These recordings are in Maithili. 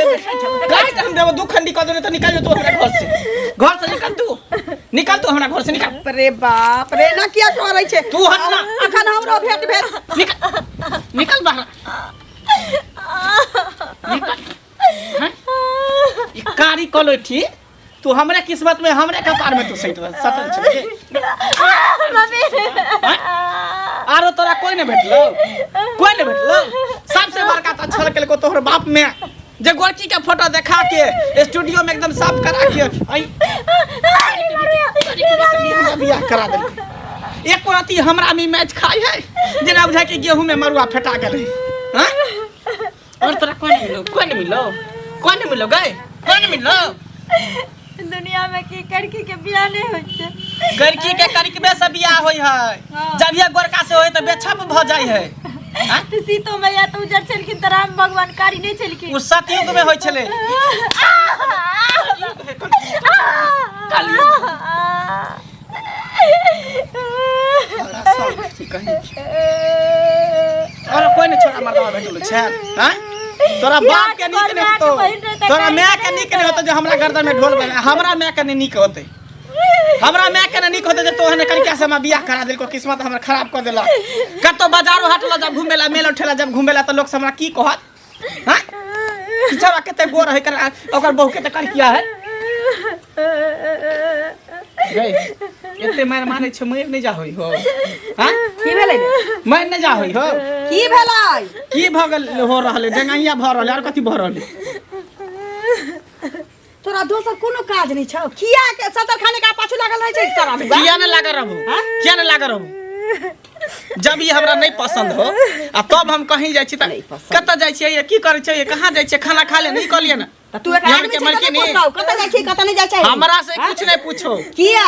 देबो, काट हम देबो, दू खंडी कऽ देबो तऽ निकल जो तू हमरा घर से, घर से निकल तू, निकल तू हमरा घर से निकल। बाप रे बाप रे, ना किया करै छै? तू हट ना। अखन हमरो भेट भेल। निकल, निकल बाहर निकल। हैं? ई कारी कलोठी तू हमरे किस्मत में, हमरे कपार में तू सटल सटल छे। मम्मी। आरो तोरा कोई नहीं भेटलो, कोई नहीं भेटलो। सबसे बड़का तो छल केलको तोहर बाप में, जे गोरकी के फोटो देखा के स्टूडियो में एकदम साफ करा के आई बियाह करा देलकै। एक रति हमरा में मैच खाई है, जेना बुझाय कि गेहूं में मरुआ फेटा गेलै। हैं? और तोरा कोई नहीं मिलो, कोई नहीं मिलो, कोई नहीं मिलो गए, कोई नहीं मिलो। दुनिया में की करकी के बियाह नहीं होइ छै? गड़की के करिकबे से बियाह होय है। हाँ। जब ये गोरका से होय तऽ बेछप भऽ जाइ है। आँय? तऽ सीतो मैया तऽ उजर छलखिन तऽ राम भगवान कारी नहि छलखिन? ओ सतयुग में होइ छलै। और कोई नहीं छोड़ा मर्दवा भेटल छै। आँय? तोरा बाप के नीक नहीं होतो, तोरा माय के नीक नहीं होतो जे हमरा गर्दन में ढोल बजा। हमरा माय के नहीं नीक होते, हमरा माय के नहीं नीक होते जे तोहने कनिका से हमरा बियाह करा देलको, किस्मत हमर खराब कर देलक। कतौ बाजारो हाट ल जब घुमेला, मेला ठेला जब घुमेला तऽ लोक सब हमरा की कहत? हाँ, छोरा कते गोर है कर, ओकर बहू के तऽ करिया है गई। एते मार मारे छै, मरि नहि जा होई हो। हाँ? की भेलै रे? मरि नहि जा होई हो। की भेलै? की भऽ गेल हो रहल है? डेंगाइया भऽ रहल है, आर कथी भऽ रहल है? तोरा दोसर कोनो काज नहि छौ? किया के सतर खाने का पाछू लागल रहै छै सारा दुआ? किया नहि लागल रहबो, किया नहि लागल रहबो? जब ई हमरा नहि पसंद हो आ तब हम कहीं जाइ छी तऽ नहि पसंद। कतऽ जाइ छियै, की करै छियै, कहाँ जाइ छियै, खाना खा ले नहि कहलियै ने? तऽ तू एक यहाँ आदमी के छै तऽ मलकिनी। नहि पुछतौ कतऽ जाइ छी कतऽ नहि जाइ छै? हमरा से कुछ नहीं पूछो। किया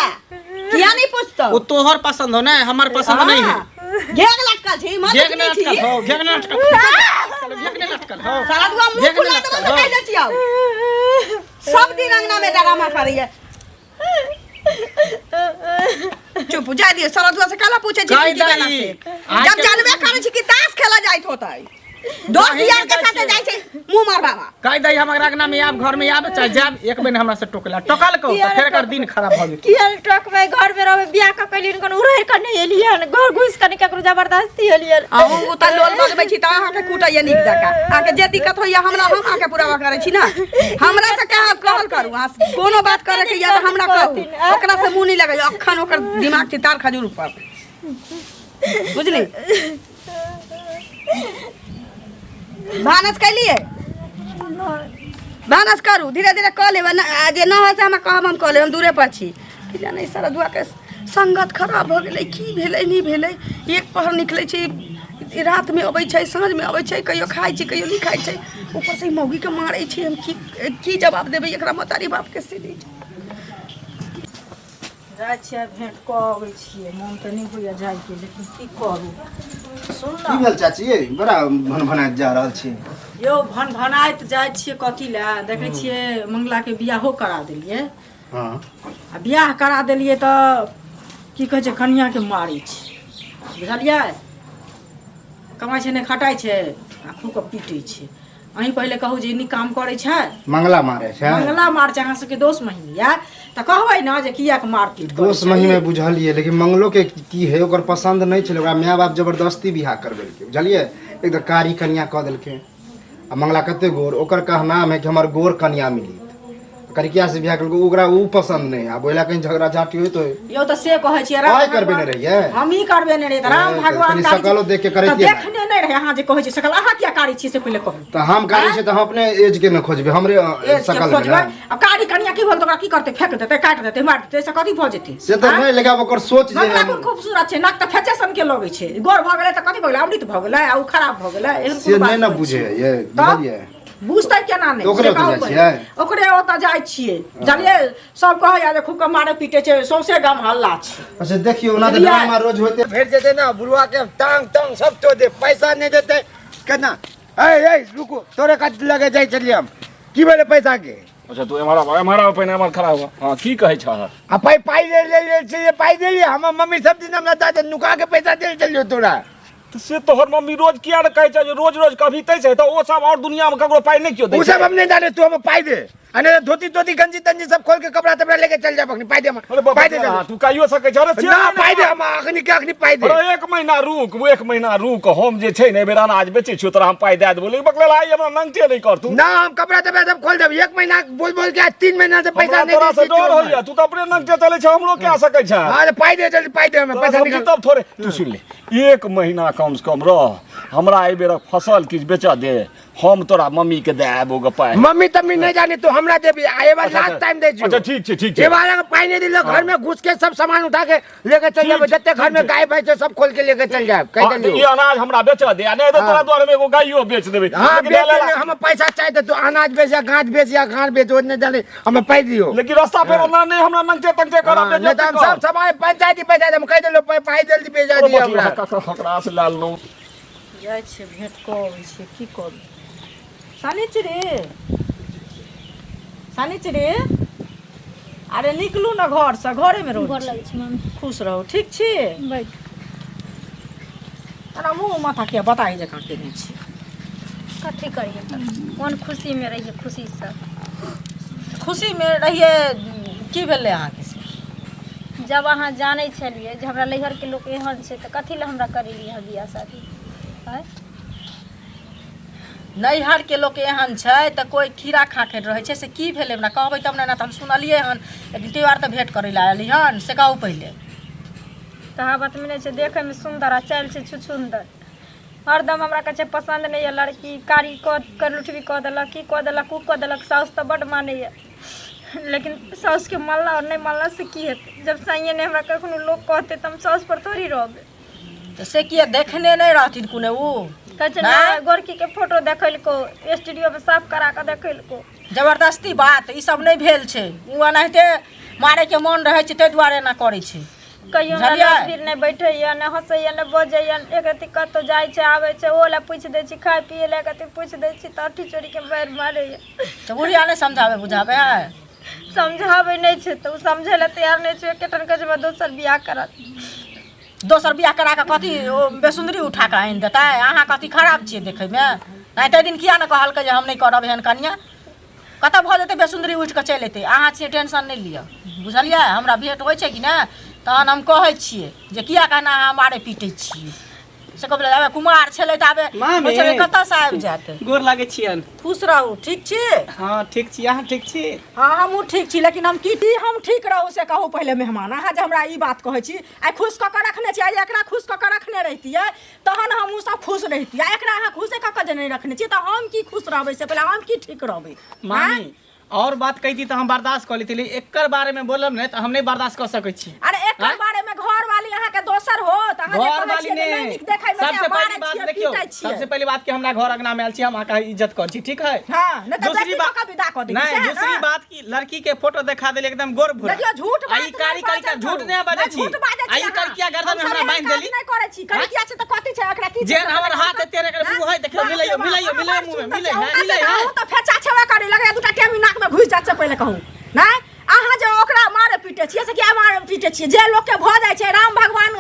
किया नहीं पूछतौ? वो तोहर पसंद हो ना, हमर पसंद नहीं है। घेग लटकल छी माँ। घेग नहीं लटकल हो, घेग नहीं लटकल, घेग नहीं लटकल हो। सारा दुआ मुंह घेग नहीं खुला देबो लटकल तऽ हो। कहि दै छियौ, सब दिन अंगना में डरामा करैया। चुप जा दियो। सारा दुआ से काला पूछे छी कहि की केला दही। से आज जब के- जानबे करै छी कि ताश खेला जाइत होतै, दोस्त कहीं यार के नहि साथे जाइ जाइ छै मुंह मार बाबा। कहि दही हम अंगना में आब, घर में आब चाहे जाब, एक बेर हमरा से टोकला टोकल को तऽ फेर एकर दिन खराब भऽ जेतै। किया ने टोकबै? घर में रहबै, बियाह कऽ के एलियन, कोनो उड़ै कऽ नहि एलियन, घर घुसि कऽ नहि ककरो जबरदस्ती एलियन। अहूँ तऽ लोल बजबै छी तऽ अहाँके कूटैया नीक जकाँ। अहाँके जे दिक्कत होइया हमरा, हम अहाँके पूरा करै छी ने। हमरा से कह कहल करू, अहाँ कोनो बात करे के या तऽ हमरा कहू, ओकरा से मुँह नहि लगैया। अखन ओकर दिमाग छै तार खजूर पर, बुझली? भानस कैलिए? भानस करू, धीरे धीरे कऽ लेब आ जे न होइ से हमरा कहब, हम कऽ लेब, हम दूरे पर छी। की जाने सारा दुआके संगत खराब भऽ गेलै, की भेलै नहि भेलै। एक पहर निकलै छै, रातिमे अबै छै, साँझमे अबै छै, कहियो खाइ छै कहियो नहि खाइ छै। ऊपरसँ ई मौगीके मारै छै। हम की की जवाब देबै एकरा महतारी बापके से नहि? जाइ छियै, भेंट कऽ अबै छियै। मोन तऽ नहि होइए जाइके, लेकिन की करू? सुन की ने। भेल चाची ये? बड़ा भनभनाइत जा रहल छी। यौ, भन भनाइत जाइ छियै कथी लए? देखै छियै मंगलाके बियाहो करा देलियै। आ बियाह करा देलियै तऽ की कहै छै, कनियाके मारै छै, बुझलियै? कमाइ छै नहि खटाइ छै आ खूब कऽ पीटै छै। अहीं पहिले कहू जे ई नीक काम करै छै? मंगला मारे छै? मंगला मार छै। अहाँ सबके दोस्त महिम यऽ तऽ कहबै ने जे कियाक मारपीट करै दोस्त छै? मही में बुझलियै, लेकिन मंगलो के की है, ओकर पसंद नहि छलै। ओकरा माय बाप जबरदस्ती बियाह करबेलकै, बुझलियै? एक तऽ कारी कनिया कऽ देलकै आ मंगला कते गोर। ओकर कहनाम है कि हमर गोर कनिया मिली, करिकिया से बियाह केलकै, ओकरा उ पसंद नहि। आब ओहिला कहीं झगड़ा झाँटी होइत होय। यौ, तऽ से कहै छियै राम आइ करबेने भगवान- रहियै? हमही करबेने रहियै तऽ राम ए, तऽ भगवान कनि कारी सकलो देख के करैतियै तऽ ने। देखने नहि रहै। अहाँ जे कहै छियै सकल, अहाँ किया कारी छियै से पहिले कहू। तऽ हम कारी छै तऽ हम अपने एज के ने खोजबै, हमरे एज के सकल मे खोजबै ने। आ कारी कनिया की भेल तऽ ओकरा की करतै? फेंक देतै, काटि देतै, मारि देतै, से कथी भऽ जेतै? से तऽ नहि, लेकिन आब ओकर सोच जे मंगला कोन खूबसूरत छै? नाक तऽ फेचे सन के लगै छै। गोर भऽ गेलै तऽ कथी भऽ गेलै? अमृत भऽ गेलै आ उ खराब भऽ गेलै? एहन से कोनो बात नहि ने होइ बुझे छै? ये। तऽ बुझलियै? बुझतै केना नहि? ओकरे से ओतऽ कहू जाइ पहिले। छियै? ओकरे ओतऽ जाइ छियै, जानलियै? सब कहैया जे खूब के मारे पीटे छै, सौंसे गाम हल्ला छै। अच्छा देखियौ, ओना तऽ बुझलियै? ड्रामा रोज होइते। भेट जेतै ने बुढ़वा के, टांग टांग सब तोड़ दे, पैसा नहि देतै केना? ए ए रुकू, तोरे कत लगे जाइ छलियै हम। की भेलै पैसा के? अच्छा तू एम्हर आब, एम्हर आब पहिने, एम्हर खड़ा हुआ। हाँ, की कहै छह? आ पाइ पाइ ले ले ले छलियै, पाइ देलियै? हमर मम्मी सब दिन हमरा दादा नुका के पैसा देल छलियै तोरा। तऽ से तोहर मम्मी रोज किया ने कहै छै जे रोज रोज कभी तै छै तऽ ओ सब और दुनिया में ककरो पाइ नहि केओ दै उ सब हम नहीं जाने तू हमें पाई दे आ नहीं तो धोती तोती गंजी तंजी सब खोल के कपड़ा तपड़ा लेके चल जा अखनी पाई दे अरे हमरा बाप पाई दे रे, जल्दी। तू कहियो सकै छ अरे ना छियै पाई दे हम अखनी के अखनी पाई दे अरे एक महीना रुक वो एक महीना रुक हम जे छै ने एहि बेर अनाज बेचै छियौ तोरा हम पाइ दए देबौ लेकिन बकलेल आइ हमरा नंगटे नहि कर तू ना हम कपड़ा तपड़ा सब खोल देब एक महीना बोल बोल के आज 3 महीना से पैसा हमरा नहीं तोरा दे से छी डर तू होइया तू तऽ अपने नंगटे चलै छै हमरो क्या सकै छै हमरा। हाँ तो पाई दे जल्दी पाई दे हमें तोरा पैसा सब निकाल तब थोड़े तू सुन ले एक महीना कम से कम रह हमरा एहि बेरक फसल किछु बेचऽ दे हम तोरा मम्मी के दए आबो ग पाइ मम्मी तम्मी नहीं जानी तू हमरा देबी आ ए बार लास्ट टाइम दे अच्छा ठीक छै ठीक छै ए बार अगर पाई नहीं दिलो घर में घुस के सब सामान उठा के लेके चल जाबे जते घर में गाय भैंस है, सब खोल के लेके चल जाए कह हाँ, देलियो ई अनाज हमरा बेचऽ दे आ नहीं तऽ तोरा दुआरे में एगो गाइयो बेच देबै हाँ लेकिन बेच डाले देले हम पैसा चाहिए तो तू अनाज बेच या गांठ बेच या गांठ बेच वो नहीं जाने हमें पाई दियो लेकिन रास्ता पे ओना नहीं हमरा नंगटे तंगटे करब हाँ, नहीं तो हम सब सामान पंचायती पैसा दे हम कह देलो पाई जल्दी भेजा दियो हमरा ककरा से लए लेलहुँ जाइ छियै भेँट कऽ अबै छियै की करू शनिचरी शनिचरी अरे निकलू ने घरसँ घरेमे रहू गोर लगै छी मम्मी खुश रहू ठीक छी बैठ एना मुँह माथा किया बताही जकाँ केने छी कथी करियै तऽ कोन खुशीमे रहियै खुशीसँ खुशीमे रहियै की भेलै अहाँके से जब अहाँ जानै छलियै जे हमरा नैहरके लोक एहन छै तऽ कथी लए हमरा करेलियै अहाँ बियाह शादी आँय नैहरके लोक एहन छै तऽ कोइ खीरा खा के रहै छै से की भेलै हमरा कहबै तब ने तऽ हम सुनलियै हन लेकिन त्यौहार तऽ भेँट करै लए एली हन से कहू पहिले कहावतमे नहि छै देखैमे सुन्दर आ चालि छै छुछुन्दर हरदम हमरा कहै छै पसन्द नहि यऽ लड़की कारी कऽ करलुठबी कऽ देलक की कऽ देलक ओ कऽ देलक साउस तऽ बड्ड मानैए लेकिन साउसके मानला आओर नहि मानला से की हेतै जब साइए नहि हमरा कखनो लोक कहतै तऽ हम साउस पर थोड़ी रहबै तऽ से किया देखने नहि रहथिन कोनो ओ कहै छै नहि गोरकीके फोटो देखेलको स्टूडियोमे साफ करा कऽ देखेलको जबरदस्ती बात ई सब नहि भेल छै ओ एनाहिते मारैके मोन रहै छै ताहि दुआरे एना करै छै कहियो हमरा बुझलियै? लग भीड़ नहि बैठैया नहि हँसैया नहि बजैया एक रत्ती कतहु जाइ छै आबै छै ओहो लए पूछि दै छी खाय पियै लए एक रत्ती पूछि दै छी तऽ अठी चोरीके मारि मारैया तऽ बुढ़िया नहि समझाबै बुझाबै है समझाबै नहि छै तऽ ओ समझै लए तैयार नहि छै एकेठन कहै छै हमरा दोसर बियाह करत दोसर बियाह करा कऽ कथी ओ बेसुन्दरी उठा कऽ आनि देतै अहाँ कथी खराब छियै देखैमे नहि ताहि दिन किया ने कहलकै जे हम नहि करब एहन कनिया कतऽ भऽ जेतै बेसुन्दरी उठि कऽ चलि अयतै अहाँ छियै टेंशन नहि लिअ बुझलियै हमरा भेँट होइ छै कि नहि तहन हम कहै छियै जे किया कहना अहाँ मारै पीटै छियै से कहबै आबे कुमार छलै तऽ आबे मामी। होइ छलै कतऽसँ आबि जायत गोर लागै छियनि खुश रहू ठीक छी हँ ठीक छी अहाँ ठीक छी हँ हमहूँ ठीक छी लेकिन हम की की हम ठीक रहू से कहू पहिले मेहमान अहाँ जे हमरा ई बात कहै छी आइ खुश कऽ कऽ रखने छी आइ एकरा खुश कऽ कऽ रखने रहितियै तहन हमहूँ सब खुश रहितियै आ एकरा अहाँ खुशे कऽ कऽ जे नहि रखने छियै तऽ हम की खुश रहबै से पहिले हम की ठीक रहबै मामी और बात कहिती तऽ हम बर्दाश्त कऽ लेती लेकिन एकर बारे में बोलब नहि तऽ हम नहि बर्दाश्त कऽ सकै छी अरे एकर आँय? बारे में घर वाली अहाँ के दोसर हो तऽ अहाँ जे घर कहै वाली छियै जे ने नहि नीक देखै मे छै, सबसे मारै पहली बात छियै, देखियौ पीटै छियै। सबसे पहली बात कि हमरा घर अंगना में आयल छी हम अहाँके इज्जत करै छी ठीक है हाँ, नहि तऽ दूसरी बेटी बात कऽ कऽ विदा कऽ देली, नहीं सएह ने? दूसरी बात की लड़की के फोटो देखा देली एकदम गोर भूरा देखियौ झूठ आ बात ई नहि कारी कारी बाजल के झूठ करू। नहि बाजै नहि, छी झूठ बाजै आ छी ई अहाँ। करिकिया गर्दन में हम हमरा सब बांधि एहन काज देली नहि करै छी करिकिया छै तऽ कथी छै एकरा की छै जेहन हमर हाथ है तेहन एकर मुँह है देखियौ मिलैयो मिलैयो मिलैयो मुँह में मिलै है मिलै है अहूँ तऽ फेचा छेबे करी लगैया दूटा टेमी नाक में घुसि जात से पहिले कहू नहि अहाँ जे ओकरा मारे पीटे छियै से किया मारे पीटे छियै जे लोकके भऽ जाइ छै राम भगवान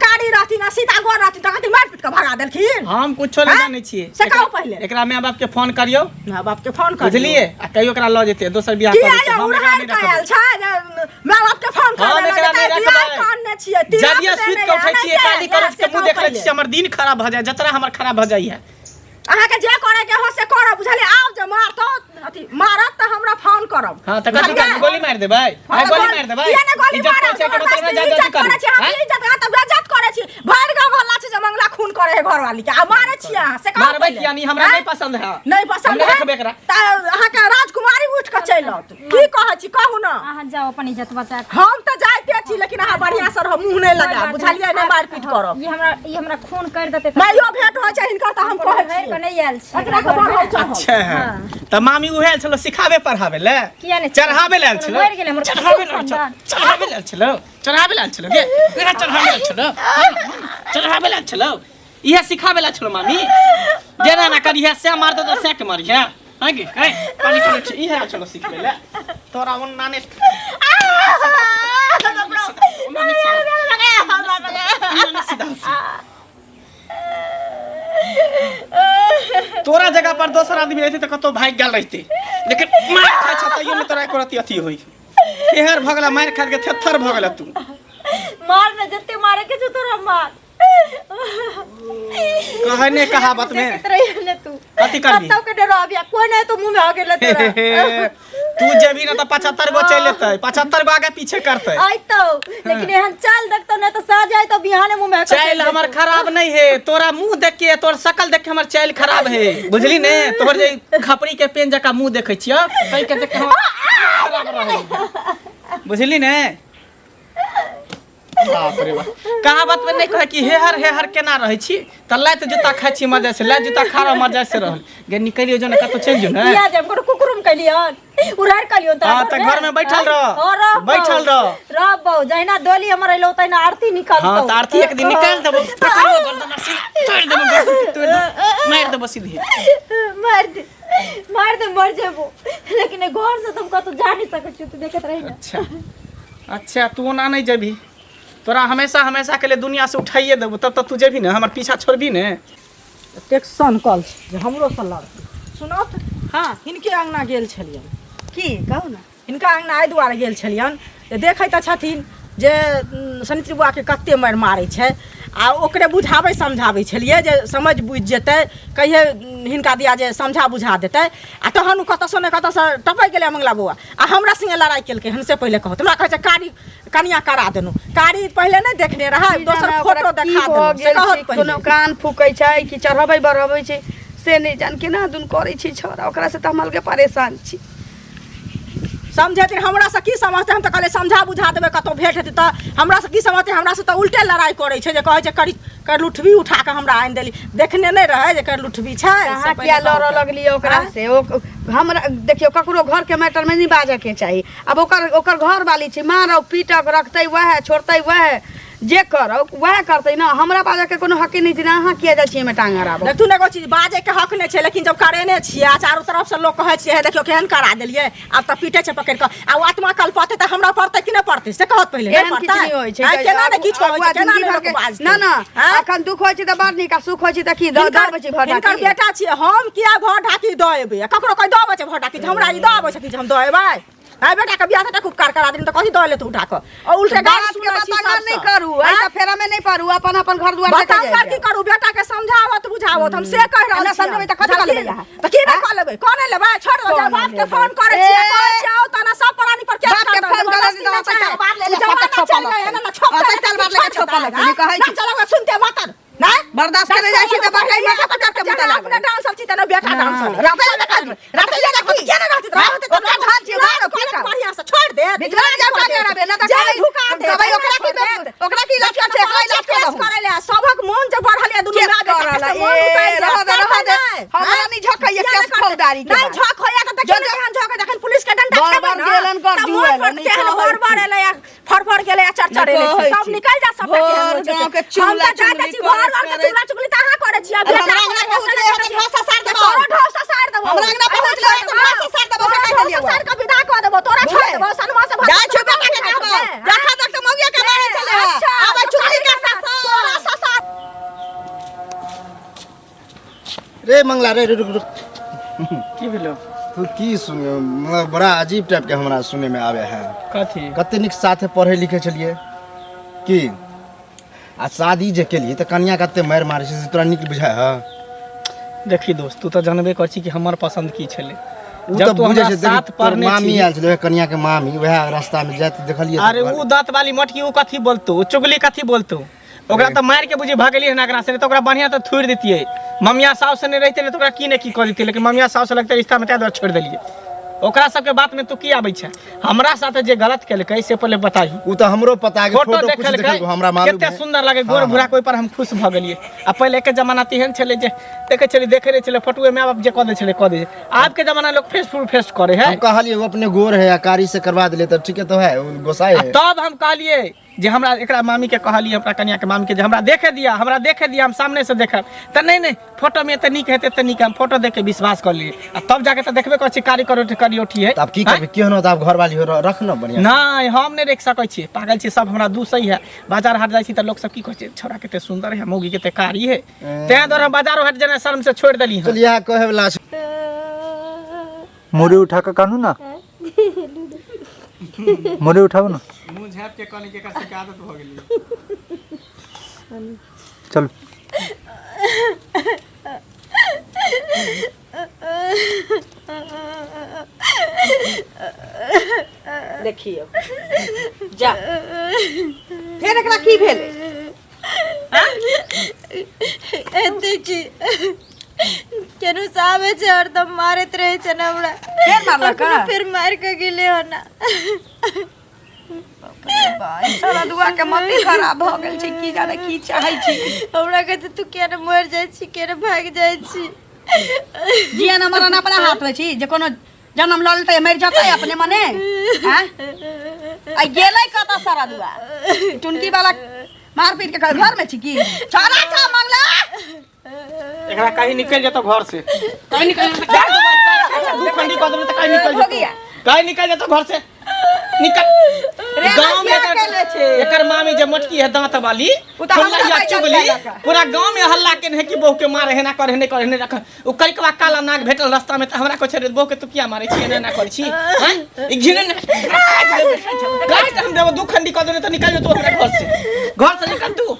कारी रहथिन आ सीता गोर रहथिन तऽ कहथिन मारि पीट कऽ भगा देलखिन हम कुछो नहि आँय? जानै छियै से कहू पहिले। एकरा माय बाप के फोन करियौ माय बाप के फोन कर बुझलियै आ कहियो एकरा लऽ जेतै दोसर बियाह की कऽ लेतै आया हम एकरा उड़ान नहि कऽ आयल रखबै छै जे माय बाप के फोन कर हम एकरा नहि रखबै कान ने छियै तिलक जब ये देने सुति कऽ उठै है, छियै नहि काली के, करोज के से मुँह कहू देख लै पहिले। छियै हमर दिन खराब भऽ जाय जतरा हमर खराब भऽ जाइए अहाँके जे करे के हो से करब बुझलियै आब जे मारतो अथी मारत तऽ हमरा फोन करब हाँ तऽ कथी बुझलियै? करबै गोली मारि देबै आइ गोली मारि देबै किया ने गोली इज्जत मारब करै छै एकर मतलब जबरदस्ती जा जल्दी इज्जत करू करै छी हम आँय? इज्जत अहाँ तऽ बेइज्जत करै छी भरि गाँव हल्ला छै जे मंगला खून करे है घरवाली के आ मारै छी अहाँ से कहू मारबै पहिले। किया नहीं हमरा आँय? नहीं पसंद है नहीं पसंद हम नहि है रखबै एकरा तऽ अहाँके राजकुमारी उठि कऽ चलि आओत की कहै छी कहू ने अहाँ जाउ अपन इज्जत बचा कऽ हम तऽ जाइते छी लेकिन अहाँ बढ़िआँ से रहब मुँह नहि लगायब बुझलियै नहि मारपीट करब ई हमरा खून कर देतै तऽ माइयो भेंट होइ छै हिनकर तऽ हम कहै भरि छी कऽ नहि आयल छी एकरा के बढ़ल चढ़ल अच्छा है तऽ मामी उहे आयल छलो सिखाबे पढ़ाबे ले किया नहि चढ़ाबे ले आयल छलो मरि गेलै हमर चढ़ाबे ले आयल छलो खानदान। चढ़ाबे ले आयल छलो चढ़ाबे ले आयल छलो गे एकरा चढ़ाबे ले आयल छलो चढ़ाबे ले आयल छलो इहे सिखाबे ले आयल छलो मामी जेना ना करिहे से मारतौ तऽ से के मारिहे हाँ गे कहि पानी करै छी इहे आयल छलो सिखबै ले तोरा ओना ने ओना ने सीधा ओना ने सीधा तोरा जगह पर दोसर आदमी रहते तऽ कतौ भागि गेल रहते, लेकिन मारि खाइ छ तैयो नहि तोरा एको रत्ती अथी होई। एहर भऽ गेला मारि खा के थेथर भऽ गेला तू। मार न, जते मारे के छौ तोरा मार। कहै ने कहावत में देखैत रहिए ने तू। कथी करबी? कतौ के डरो अभी कोई नहीं तो मुंह में आ गेल तोरा। तू जेबी ना तऽ 75 गो चलि एतै, 75 गो आगे पीछे करतै। आइतौ, लेकिन एहन चाल देखतौ ने तऽ साँझ आइतौ बिहाने मुंह में चालि हमर खराब नहीं है, तोरा मुंह देख के तोर शकल देख के हमर चालि खराब है, बुझली ने? तोहर जे खपरी के पेन जकाँ मुंह देखै छियौ तै के देख के हमर खराब रहै, बुझली ने? बाप रे बाप, कहावत में नहीं कहे कि हेहर हेहर केना रहै छी तऽ लात जूता खाइ छी मजा से, लात जूता खा रह मजा से रहल गे। निकलियो जो ने कतौ चलि जो ने। किया जाब? कोनो कुकुरुम कैलियन उड़ार कैलियन तऽ हाँ, तऽ घर में बैठल रह, बैठल रह। रह बहु, जहिना डोली हमर अइलो तहिना आरती निकालतौ। हाँ, तऽ आरती एक दिन निकालि देबो, पकड़ियो गर्दन आ सीधे तोड़ि देबो, गर्दन के तोड़ि देबो, मारि देबो सीधे। मार दे, मार दे, मर जेबो, लेकिन ए घर से तुम कतौ जा नहीं सकै छी, तू देखैत रही ना। अच्छा अच्छा, तू ओना नहीं जेबही, तोरा हमेशा हमेशा के लिए दुनिया से उठाइए देबो तब तक तू जेबही ने, हमर पीछा छोड़बी ने। एतेक सनकल छै जे हमरोसँ लड़तै। सुनत? हाँ। हिनके अङ्गना गेल छलियनि। की कहू ने? हिनका अङ्गना एहि दुआरे गेल छलियनि जे देखै तऽ छथिन जे शनिचरी बुआके कते मारि मारै छै, आ ओकरे बुझाबै समझाबै छलियै जे समझ बुझि जेतै, कहियै हिनका दिया जे समझा बुझा देतै, आ तहन ओ कतऽसँ ने कतऽसँ टपकि गेलै मंगला बौआ आ हमरा संगे लड़ाइ केलकै हन। से पहिले कहत हमरा कहै छै कारी कनिया करा देलहुँ, कारी पहिले नहि देखने रहै, की दोसर जाने फोटो ओकरा की देखा भऽ देलहुँ से गेल कहत छै, पहिले। कोनो कान फूकै छै कि चढ़बै बढ़बै छै से नहि जान केना दुन करै छै छौड़ा, ओकरासँ तऽ हम अलगे परेशान छी। समझेथिन हमरासँ की समझतै? हम तऽ कहलियै समझा बुझा देबै कतहु भेंट हेतै तऽ, हमरासँ की समझतै? हमरासँ तऽ उल्टे लड़ाइ करै छै जे कहै छै करी करलुठबी उठा कऽ हमरा आनि देली, देखने नहि रहै जे करलुठबी छै। से अहाँ पहिले किया लड़ऽ कहू। लगलियै ओकरा से? ओ हमरा देखियौ, ककरो घरके मैटरमे नहि बाजऽके चाही। आब ओकर ओकर घरवाली छै, मारौ पीटक रखतै वएह, छोड़तै वएह, जे करौ वएह करतै ने, हमरा बाजऽके कोनो हके नहि छै ने। अहाँ किया जाइ छियै एहिमे टांग अड़ाबऽ? देखू ने, एगो चीज बाजैके हक नहि छै, लेकिन जब करेने छियै आ चारू तरफसँ लोक कहै छियै हे देखियौ केहन करा देलियै, आब तऽ पीटै छै पकड़ि कऽ, आ ओ आत्मा कलपतै तऽ हमरा पड़तै कि नहि पड़तै से कहत पहिले? नहि एहन किछु पड़तै? नहि होइ छै। आँय, केना नहि किछु होइ अगुआ छै, केना जिंदगी नहि भर लोक के बाजतै? ना ना, आँय? अखन दुख होइ छै तऽ बड़ नीक, आ सुख होइ छै तऽ की दऽ हिनकर दऽ छै भर हिनकर ढाकी? बेटा छियै हम, किया भर ढाकी दऽ एबै? आ ककरो कोइ दऽ अबै छै भर ढाकी? जे हमरा ई दऽ अबै छथिन जे हम दऽ एबै? आइ बेटा के बियाह तक उपकार करा देलिन तऽ कथी दऽ लेतौ उठा कऽ? आ उल्टे गारि बात के सुनै छी बतंगड़ नहि सबसँ। करू, ऐसा फेरा में नहि पड़ू, अपन अपन घर दुआर देखै बताउ जाइ की करू? बेटा के समझावत बुझावत हम से कहि रहल एना छी। समझेबै तऽ कथी कऽ लेबै अहाँ? तऽ की नहि कऽ लेबै? कोने लेबै? छोड़ दो, कोने बाप के लेबै? फोन करै छियै, ए! कहै छियै आओ तना सब प्राणी पर केस बाप के कर दो, फोन करै जबरदस्ती छी तऽ नहि अपन छै। तलवार ले ले, जमाना सबके चलि छोपऽ गेलै, लगतै। एना छोपतै अतै तलवार लेके छोपऽ लगतै, नहि कहै ना छी। चलऽ सुनते मातर नहि बर्दाश्त करे जाइ छी तऽ बहलै माथा पर चढ़ के जेना मुता लागल। अपने डांसल छी तेना बेटा डांसल। रहतै ने काज, रहतै ने की? किया नहि रहतै? रहतै तऽ ओकरा धान छियै, राज मारो, करत पीटब। बढ़ियां से छोड़ि देत। बिचला में जाब काज कराबे, ना तऽ जेल कहबै- ढुका देत, कहबै ओकरा की छोड़ि देत। ओकरा की इलाज कर छै, एकरा इलाज कर केस दहु। करै ले सभक मोन जे बढ़ल या दुनू केस माय बेटा के करऽ से ले, मोन ए, उतरि जायत। रहऽ दे, रहऽ दे। करतै नहि। हमरा नहि झखैया किया केस नहि करतै? फौजदारी के नहि बात। झक होइया तऽ देखियौ ने केहन झक, जखन पुलिस के डंडा बड़ खेबै बड़ ने, गेलन कर तऽ मोन जुएल, पर नहि केहन कहै बड़ बड़ छी। एलै आ फड़फड़ गेलै आ चरचर एलै कहै तब छी। निकलि जा सबटा केहन भोर होइ छै गाँव के से। हम चुगला तऽ जाइत चुगली छी घर करैत घर के करैत। चुगला चुगली तऽ अहाँ करै छी आ अरे बेटा हमरा अंगना के पहुँचलै ऐसे हँ तऽ ढोसा सार देबौ। तोरो ढोसा सार देबौ। हमरा अंगना पहुँचलै हँ तऽ ढोसा सार देबौ, से कहि देलियौ। ढोसा सार के विदा कऽ देबौ, तोरा छोड़ि बुझले? देबौ, सनमा से जाइ छियौ बेटा के कहबौ। देखा देख तऽ मौगिया के मारै छलै हँ। अच्छा, आबै चुगली के ससुर। तोरा ससुर। रे मंगला रे, रुक रुक। की भेलो? तू की सुन, मतलब बड़ा अजीब टाइप के हमरा सुने में आवे है। कथी? कते नीक साथे पढ़े लिखे छलिए की, आ शादी जे केलिए तऽ कनिया कते मारि मारै छै से तोरा नीक बुझाय है? देखी दोस्त, तू तऽ जानबे कर छी कि हमर पसंद की छलै। उ जब तऽ तू बुझै हमरा छै, देखी, साथ तोर पढ़ने मामी छी आयल छलै, वएह कनिया के मामी, वएह रास्ता में जाइत देखलिए। अरे उ दांत वाली मटकी उ कथी बोलतो, उ चुगली कथी बोलतो, ओकरा तऽ मारि के बुझी भगेलियै हन एकरा से, नहि तऽ ओकरा बढ़िआँ तऽ थुड़ि दितियै। ममिया साउस से नहि रहितै ने तऽ ओकरा की ने की कऽ दितियै, लेकिन ममिया साउस लगतै रिश्तामे ताहि दुआरे छोड़ि देलियै। ओकरा सबके बातमे तू की आबै छै? हमरा साथे जे गलत केलकै से पहिले बताही। उ तऽ हमरो पता है, फोटो फोटो कुछ देखलकै देखलकै हमरा मालूम कते है। सुंदर लगे गोर हाँ, भूरा हाँ। के, ओहि पर हम खुश भऽ गेलियै। आ पहिले के जमाना तेहन छलै जे देखै छलियै, देखै रहै छलै फोटोए, माय बाप जे कऽ दै छलै कऽ दै। आब के जमाना लोग फेस टू फेस करे है। हम कहलिए वो अपने गोर है आ कारी से करवा दिले तऽ ठीके तो है, उ गोसाई आ है। तब हम कहलिए जे हमरा एकरा मामी के कहलियै, हमरा कनिया के मामी के, जे हमरा देखे दिया, हमरा देखे दिया, हम सामने से देखब। तऽ नहि नहि, फोटो में एते नीक हेतै, एते नीक, हम फोटो देख के विश्वास कर लिए। आ तब जाके तऽ देखबे करै छी कारी करोठी करियोठी है। तऽ आब की करबै? केहनो तऽ आब घरवाली हो, रख न बढ़िआँ। नहि, हम नहि रखि सकै छियै, पागल छियै, सब हमरा दूसै है। बाजार हाट जाइ छी तऽ लोक सब की कहै छै, छौड़ा कते सुन्दर है, मौगी कते कारी है। तैं दुआरे हम बाजारो हाट जेना शर्म से छोड़ि देली हँ। चल, इएह कहै वला छै। मुड़ी उठा के कानू ना, मुड़ी उठाओ ना। मुँह झाँप के कनी के एकर सबके आदत भऽ गेलै। चलो। देखियौ जा, फेर एकरा की भेलै? एते की केनो से आबै छै, हरदम मारैत रहै छै ने हमरा। फेर मारलक? अखनो फेर मारि कऽ गेलै हन। सारा दुआ के मति खराब भऽ गेल छै, की जाने की चाहै छी। हमरा कहै छै, तू किया ने मरि जाइ छी, किया ने भागि जाइ छी? जिया न मरन अपना हाथ में छी, जे कोनो जन्म लऽ लेतै मरि जेतै अपने मने। आँय, आ गेलै कतऽ सारा दुआ? टुनकी वाला मार पीट के घर में छी की छौड़ा छौ मंगला? एकरा कहीं निकल जेतो घर से, कहीं निकल जेतो। दू खंडी कऽ देबै तऽ कहीं निकल हो जेतो। गया। कहीं निकल जेतो घर से, निकल। रे, गांव में किया एकर केले छै? एकर मामी जे मोटकी है दांत वाली, उ तऽ हमरा फुलैया भाई चुगली, जान के। पूरा गांव में हल्ला केने है कि बहू के मारे, हेना करे, हेने करे, हेने रख। उ करिकवा काला नाग भेटल रास्ता में तऽ हमरा कहै छै, रे बहू के तू किया मारे छी, एना एना करै छी? हैं, ई घिने ने काट हम देबो, दू खंडी कऽ देने तऽ निकल जेतौ हमरा घर से। घर से निकल तू,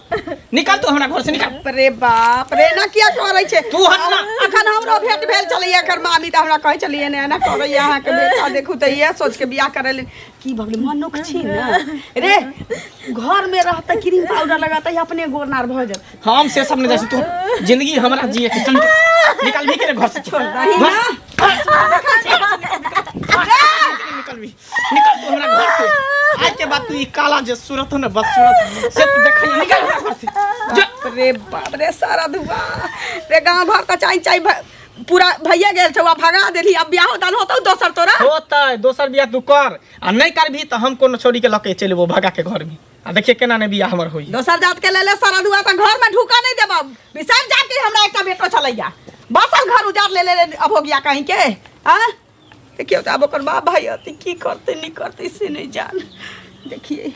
निकल तू हमरा घर से निकल। रे बाप रे, ना किया करै छै तू हट ना। अखन हमरो भेंट भेल छलैया एकर मामी, तऽ हमरा कहै छलियै एना एना करैया अहाँके बेटा, देखू तऽ इएह सोच के बियाह करै लेल की भऽ गेलै? मनुख छी ने रे, घर में रहतै, क्रीम पाउडर लगतै, अपने गोरनार भऽ जायत। हम से सब नहीं जाइ छी, तू जिंदगी हमरा जिए के, चल निकल, निकल भी के रे घर से। छोड़ दही ना। निकल भी, निकल तू हमरा घर से। आज के बाद तू ई काला जे सूरत हो ना, बस सूरत से तू देखै, निकल हमरा घर से जा। रे बाप रे, सारा धुआ रे, गाँव घर तऽ चाय चाय पूरा भैया गेल छौ, आ भगा देली। अब बियाहो दान होतौ दोसर तोरा? होतै दोसर बियाह, तू कर आ नहीं करबी तऽ हम कोनो छोरी के लके चलि एबो भगा के घर में, आ देखिए केना नहीं बियाह हमर होई। दोसर जात के लेले सारा धुआ तऽ घर में ढुका नहीं देबौ। बिसर जा के हमरा एकटा बेटो छलैया, बसल घर उजार ले ले अब हो गया कहीं के। आ देखियौ तऽ आब ओकर बाप भाई अथी की करतै नहीं करतै से नहीं जान। देखिए।